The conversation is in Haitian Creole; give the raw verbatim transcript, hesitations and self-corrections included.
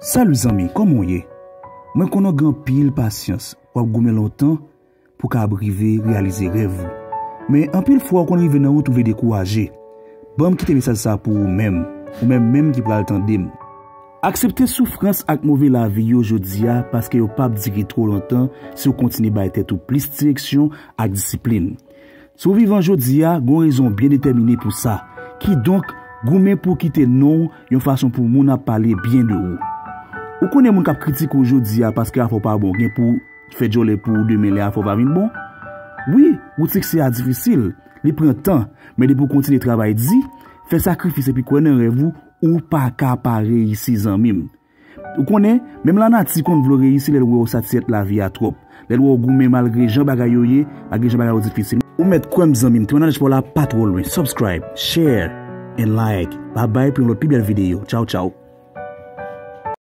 Salut zanmi, kòman w ye? Mwen konnen w gen anpil pasyans, w ap goumen lontan pou w kab rive reyalize rèv ou. Men anpil fwa w konn rive nan wout ou vle dekouraje. Ban m kite mesaj sa pou ou menm, ou menm menm ki pral tande m. Aksepte soufrans ak move lavi yo jodi a paske yo p ap dire twò lontan si w kontinye bay tèt ou plis direksyon ak disiplin. Si w vivan jodi a, gen yon rezon byen detèmine pou sa. Kidonk, goumen pou w kite non w yon fason pou moun ap pale byen de ou. Ou konnen moun k ap kritike w jodi a paske afè w pa bon, gen pou fè djòlè pou ou demen lè afè w pa vin bon. Wi, wout siksè a difisil, li pran tan, men depi w kontinye travay di, fè sakrifis epi kwè nan rèv ou, ou pa ka pa reyisi zanmi m. Ou konnen, menm lanati konn vle w reyisi lè l wè w satisfèt lavi a twòp. Lè l wè w goumen malgre jan bagay yo ye, malgre jan bagay yo difisil. Ou mèt kwè m zanmi m, temwayaj pa w la pa twò lwen. Subscribe, share, and like. Babay pou yon lòt pi bèl videyo. Tchaw, tchaw.